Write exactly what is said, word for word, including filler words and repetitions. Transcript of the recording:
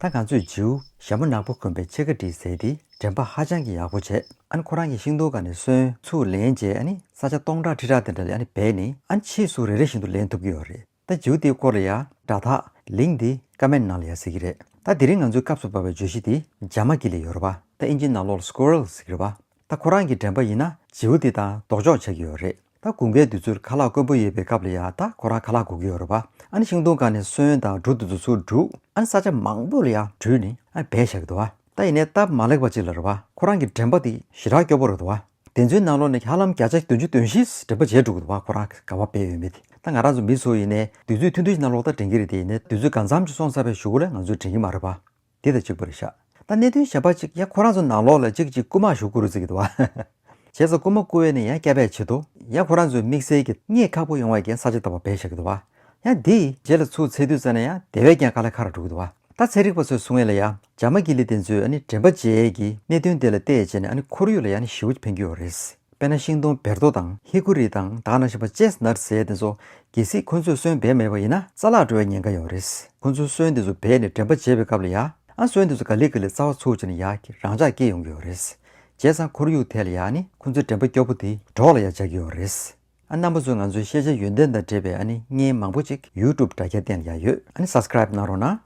ད་ང་ཚོས་བྱིའུ་ཞྭ་མོ་ནག་པོ་གོན་པའི་ཕྱེད་ཀ་བསྒྲིགས་ཟེར་དེ་དྲན་པ་ཧ་ཅང་གི་ཡག་པོ་བྱས། ཨ་ནི་ཁོ་རང་གི་ཤིང་སྡོང་སྒང་ནས་སོན་ཚུར་ལེན་བྱས། ཨ་ནི་ས་ཆ་སྟོང་ཕྲག་ཁྲི་ཕྲག་དེ་འདྲ་ལ་ཨ་ནི་སྦས་ནས། ཨ་ནི་ཕྱིས་སུ་རེ་རེ་བཞིན་དུ་ལེན་ཐུབ་ཀྱི་ཡོད་རེད། ད་བྱིའུ་དེའི་སྐོར་ལ་ཡ་དྲ་ཐག་ལིང་དེ་ཀ་མེན་ནང་ལ་ཡ་གཟིགས་ཀྱི་རེད། ད་དེ་རིང་ང་ཚོའི་སྐབས་སུ་བབས་པའི་བརྗོད་གཞི་དེ་ཇ་མ་གི་ལི་ཡོད་རེད་པ། ད་ཨིན་ཇིའི་ནང་ལོགས་ལ་སྐུ་རལ་ཟེར་གྱི་རེད་པ། ད་ཁོ་རང་གི་དྲན་པ་ཡིན་ན་བྱིའུ་དེ་དང་ལྡོག་ཕྱོགས་ཆགས་ཀྱི་ཡོད་རེད། ད་དགུན་ཁའི་དུས་ཚོད་ཁ་ལག་དཀོན་པོ་ཡོད་པའི་སྐབས་ལ་ཡ་ད་ཁོ་རང་ཁ་ལག་དགོས་ཀྱི་ཡོད་རེད་པ། ཨ་ནི་ཤིང་སྡོང་སྒང་ནས་སོན་དང་འབྲུ་དེ་ཚོ་ཚུར་སྒྲུག་ཨ་ནི་ས་ཆ་མང་པོ་ལ་ཡ་བྲུས་ནས་ཨ་ནི་སྦས་བཞག་གི་འདུག་པ། ད་ཡིན་ནའི་སྟབས་མ་ལེགས་པ་ཅིག་ལ་རེད་པ། ཁོ་རང་གི་དྲན་པ་དེ་ཞེ་དྲག་སྐྱོ་པོ་རེད་འདུག་པ། དེ་ཚོའི་ནང་ལོགས་ནས་ཧ་ལམ་བརྒྱ་ཆ་བདུན་ཅུ་དོན་བཞི་དྲན་པ་བརྗེད་འགྲོ་གི་འདུག་པ། ཁོ་རང་ག་པར་སྦས་ཡོད་མེད་དེ། ད་ང་རང་ཚོ་མི་ཚོ་ཡིན་ནའི་དུས་ཚོད་ཐུང་ཐུང་ཞིག་ནང་ལོགས་ད་དྲན་གྱི་རེད་དེ། ཡིན་ནའི་དུས་ཚོད་གང་འཚམ་ཅིག་སོང་ཚར་བའི་གཞུག་གུ་ལ་ང་ཚོས་དྲན་གྱི་མ་རེད་པ། དེ་དང་གཅིག་པ་རེད་ཤག་ད་གནད་དོན་གཞན་པ་ཅིག་ཡ་ཁོ་རང་ཚོ་ནང་ལོགས་ལ་གཅིག་གཅིག་རྐུ་མ་ཞུགས་ཀྱི་རེད་ཟེར་གྱི་འདུག་པ། བྱས་ཙང་རྐུ་མ་རྐུ་བས་ནས་ཡང་བསྐྱབ་པའི་ཆེད་དུ་ཡང་ཁོ་རང་ཚོའི་དམིགས་བསལ་གྱི་རྙེད་ཁག་པོ་ཡོང་བའི་གན་ས་ཆ་ལྟ་བུ་སྦས་བཞག་གི་འདུག་པ། ཡང་དེ་རྗེས་ལ་ཚུར་འཚོལ་དུས་ཙ་ན་ཡང་དེ་བས་ཀྱང་དཀའ་ལས་ཁག་རུ་འགྲོ་གི་འདུག་པ། ད་ཚན་རིག་པ་ཚོས་གསུང་ཡས་ལ་ཡང་ཇ་མ་གི་ལི་དེ་ཚོས་ཨ་ནི་དྲན་པ་བརྗེད་ཡས་ཀྱི་གནད་དོན་དེ་ལ་བལྟས་བྱས་ནས་ཨ་ནི་ཁོར་ཡུག་ལ་ཡང་ནི་ཞེ་པོ་ཕན་གྱི་ཡོད་རེད། དཔེར་ན་ཤིང་སྡོང་བེར་ཏོ་དང་ཧི་ཀུ་རི་དང་དེ་ག་ནང་བཞིན་པ་ཅེས་ནཊ་ཟེར་དེ་ཚོ་གལ་སྲིད་ཁོ་ཚོས་སོན་སྦས་མེད་པ་ཡིན་ན་རྩ་བརླག་འགྲོ་བའི་ཉེན་ཁ་ཡོད་རེད། ཁོ་ཚོས་སོན་དེ་ཚོ་སྦས་ནས་དྲན་པ་བརྗེད་པའི་སྐབས་ལ་ཡ་ཨ་སོན་དེ་ཚོ་ག་ལེ་ག་ལེ་རྩ་བ་ཚུགས་བྱས་ནས་ཡ་རང་འཇགས་སྐྱེས་ཡོང་གི་ཡོད་རེད། བྱས་ཙང་ཁོར་ཡུག་ཐད་ལ་ཡ་ནི་ཁོ་ཚོའི་དྲན་པ་སྐྱོ་པོ་དེ་གྲོགས་ལ་ཡ་བྱ་གི་ཡོད་རེད། ཨ་རྣམ་པ་ཚོས་ང་ཚོའི་ཤེས་བྱ་ཡོན་ཏན་དང་འབྲེལ་བའི་ཨ་ནི་བརྙན་མང་པོ་ཅིག་ཡུ་ཊུབ་དྲ་རྒྱ་སྟེང་ལ་ཡ་ཡོད། ཨ་ནི་སབ་སི་ཀ་རེབ་གནང་རོགས་གནང་།